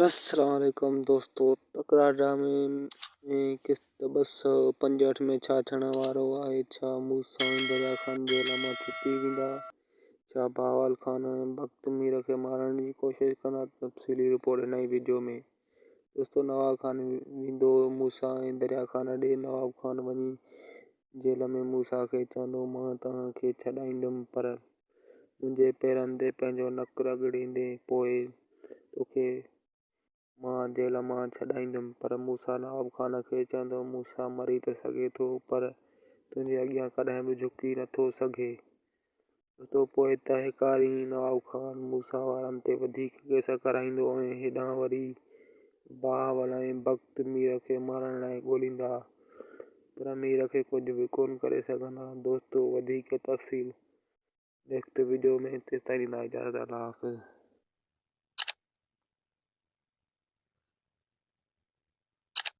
السلام عليڪم دوستو تڪرار ڊرامي ۾ قسط 265 ۾ ڇا ٿيڻ وارو آهي ڇا موسيٰ ۽ دريا خان جيل مان ڇٽي ويندا ڇا بهاول خان ۽ بخت مير کي مارڻ جي ڪوشش ڪندا تفصيلي رپورٽ هن ئي وڊيو ۾ دوستو نواب خان ويندو موسيٰ ۽ دريا خان ڏي نواب خان وڃي جيل ۾ موسيٰ کي چوندو مان توهان کي ڇڏائيندم پر منهنجي پيرن تي پنهنجو نڪ رڳڙيندين پوء توکي مان جيل مان ڇڏائيندم. پر موسيٰ نواب خان کي چوندو، موسيٰ مري ته سگهي ٿو پر تنهنجي اڳيان ڪڏهن به جهڪي نه ٿو سگهي. دوستو پوء ته هيڪاري نواب خان موسيٰ وارن تي وڌيڪ ڪيس ڪرائيندو ۽ هيڏانهن وري بهاول ۽ بخت مير کي مارڻ لاء ڳوليندا پر مير کي ڪجهه به ڪونه ڪري سگهندا. دوستو وڌيڪ تفصيل نيڪسٽ وڊيو ۾ تيستائين ڏيندا اجازت الله حافظ.